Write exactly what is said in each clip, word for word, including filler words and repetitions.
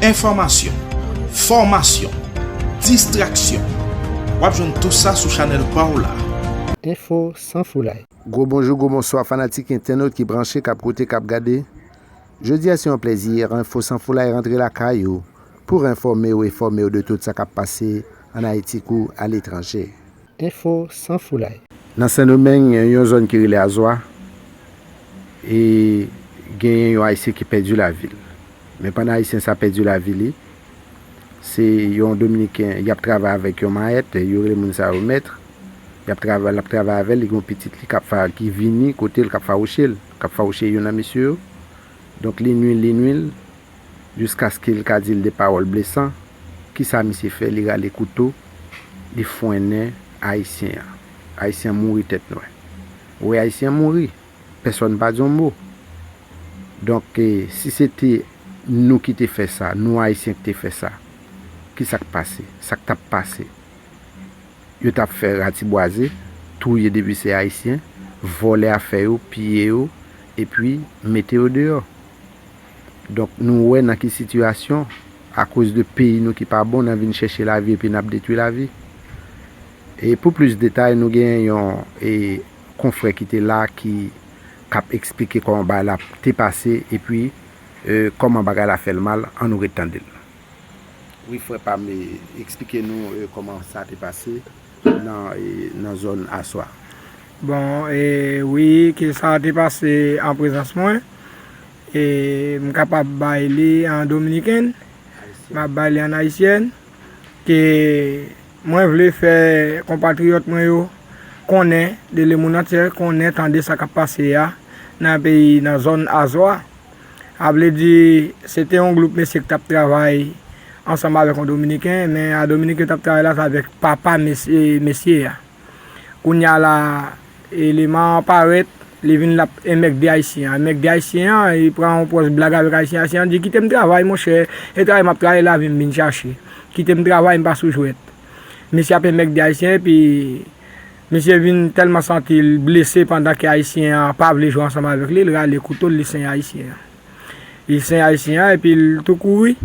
Enfòmasyon, fòmasyon, distraksyon. W ap jwenn tou sa sou chanèl pa w la. Enfo san foulay. Gwo bonjou, gwo bonswa, fanatik entènot ki branche, k ap koute, k ap gade. Jodi a, se yon plèzi, Enfo san foulay rantre lakay ou pou enfòme w e fòme w de tout sa k ap pase ann Ayiti kou aletranje. Enfo san foulay. Nan Sendomeng, yon zòn ki rele Azwa, e genyen yon Ayisyen ki pèdi lavi l. Men pandan Ayisyen sa pèdi lavi li, se yon Dominiken, y ap travay avèk yon mayèt, yo rele moun sa yo mèt, y ap travay, l ap travay avè l, li gen yon pitit li k ap fa-, ki vini kote l, k ap fawouche l, k ap fawouche youn nan mesye yo. Donk, li nwi l, li nwi l, jiskaske l ka di l de pawòl blesan. Kisa misye fè? Li rale kouto, li fwennen Ayisyen an. Ayisyen an mouri tèt nwè. Ou wè Ayisyen an mouri, pèsonn pa di yon mo. Donk, eh, si se te nou ki te fè sa, nou Ayisyen ki te fè sa, kisa k pase? Sa k t ap pase? Yo t ap fè ratibwaze, touye depi se Ayisyen, vòlè afè yo, piye yo, epi mete yo deyò. Donk, nou wè nan ki sitiyasyon, akoz de peyi nou ki pa bon, n a vin chèche lavi epi n ap detwi lavi. E pou plis detay, nou gen yon, e, konfrè ki te la ki, k ap eksplike kòman bagay la te pase, epi, e, kòman bagay la fè l mal, ann nou ret tande l. Wi, frè pa m, e, eksplike nou, e, kòman sa te pase nan, e, nan zòn Aswa. Bon, e, wi, ke sa te pase an prezans mwen. E, m kapab bay li an dominiken, m ap bay li an ayisyèn, ke mwen vle fè konpatriyòt mwen yo konnen, de lemonn antye konnen, tande sa k ap pase a nan peyi, nan zòn Azwa. A vle di, se te yon gwoup mesye ki t ap travay ansanm avèk yon dominiken, men a dominiken yo t ap travay la, se avèk papa mesye, mesye a. Kounye a la, eleman an parèt, li vin l ap enmègde ayisyen an. Enmègde ayisyen an, li pran yon pòz blag avèk ayisyen. Ayisyen an di, "Kite m travay, monchè, e travay m ap travay, lavi m vin chache. Kite m travay, m pa sou jwèt." Mesye ap enmègde ayisyen, epi mesye vin tèlman santi l blese pandan ke ayisyen an pa vle jwe ansanm avèk li, l rale kouto l, li senyen ayisyen an. Li senyen ayisyen an, epi l tou kouri.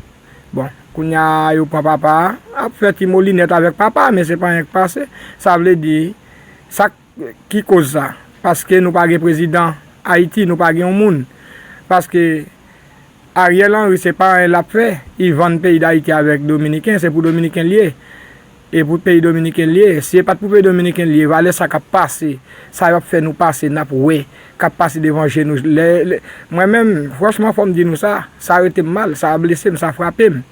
Bon, kounye a, yo pran papa a, ap fè ti molinèt avèk papa a, men se pa anyen k pase. Sa vle di, sa k-, ki koz sa? Paske nou pa gen prezidan Ayiti, nou pa gen yon moun. Paske Ariel Henry, se pa anyen l ap fè, li vann peyi Dayiti avèk dominiken, se pou dominiken l ye. E pou peyi dominiken l ye, si e pa t pou peyi dominiken l ye, valè sa k ap pase, sa y ap fè nou pase, n ap wè, k ap pase devan je nou. Lè, lè, mwen menm, franchman, fò m di nou sa, sa rete m mal, sa blese m, sa frape m.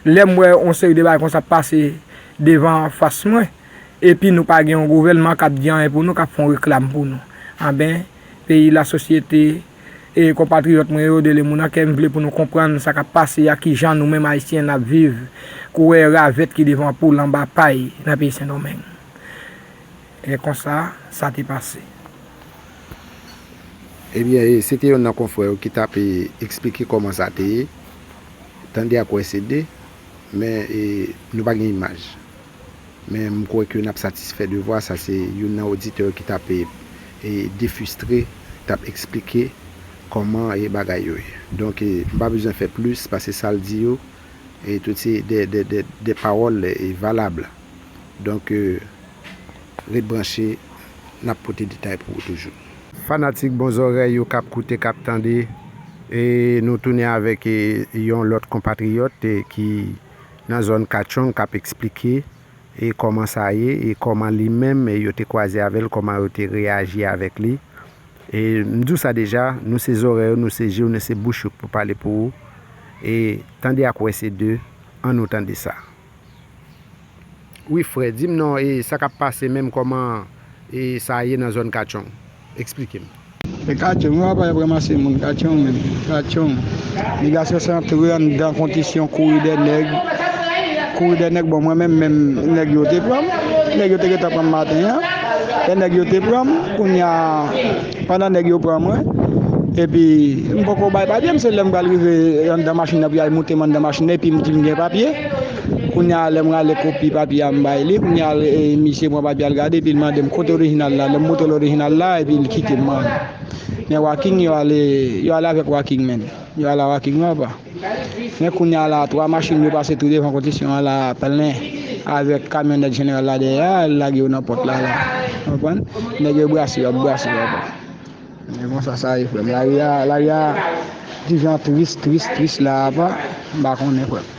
Lè m wè yon seri de bagay konsa ap pase devan fas mwen, epi nou pa gen yon gouvènman k ap di anyen pou nou, k ap fè yon reklam pou nou. Anben, peyi, lasosyete, e konpatriyòt mwen yo, de lemonn an kè, m vle pou nou konprann sa k ap pase a, kijan nou menm ayisyen n ap viv, kourè ravèt ki devan poul anba pay nan peyi Sendomeng. E konsa, sa te pase. Ebyen, e, se te yonn nan konfrè yo ki t ap, e, eksplike kòman sa te ye. Tande ak wè se de, men, e, nou pa gen imaj. Men m kwè ke n ap satisfè de vwa sa, se youn nan oditè ki t ap, e, e, defistre, t ap eksplike kòman, e, bagay yo ye. Donk, e, m pa bezwen fè plis pase sa l di yo, e tout se de, de, de, de pawòl, e, valab. Donk, e, ret branche, n ap pote detay pou ou toujou. Fanatik bon zòrèy yo k ap koute, k ap tande, e nou tounen avèk, e, yon lòt konpatriyòt, e, ki nan zòn Katchong k ap eksplike, e kòman sa ye, e kòman li menm, e yo te kwaze avè l, kòman yo te reyaji avèk li. E m di w sa deja, nou se zòrèy ou, nou se je w, nou se bouch ou k pou pale pou ou. E tande ak wè se de, ann nou tande sa. Wi, frè, di m non, e sa k ap pase menm, kòman, e sa ye nan zòn Katchong? Eksplike m. E Katchong, w ap al ranmase moun Katchong menm. Katchong. Nèg la se antre anndan kondisyon kouri dè nèg. Kouri dè nèg, bon, mwen menm, menm nèg yo te pran m. Nèg yo te gentan pran m maten an. Lè nèg yo te pran m, kounye a, pandan nèg yo pran mwen, epi m poko bay papye m, se lè m pral rive anndan machin nan pou y al moute m anndan machin nan, epi m di m gen papye. Kounye a, lè m rale kopi papye a, m bay li. Kounye a, e, misye pran papye a, l gade, epi l mande m kote orijinal la. Lè m montre l orijinal la, epi l kite m, man. Men Waking, yo ale, yo ale avèk Waking, menm. Yo ale a Waking, non, papa. Men kounye a la, twa machin yo pase tou devan kondisyon an la, plen avèk kamyonèt jeneral la dèyè a, lage yo nan pòt la, la. Ou konprann? Nèg yo brase, y ap brase, y ap. Men konsa sa ye, frè m. Lari a, lari a, ti jan tris, tris, tris la, apa, m pa konnen, frè m.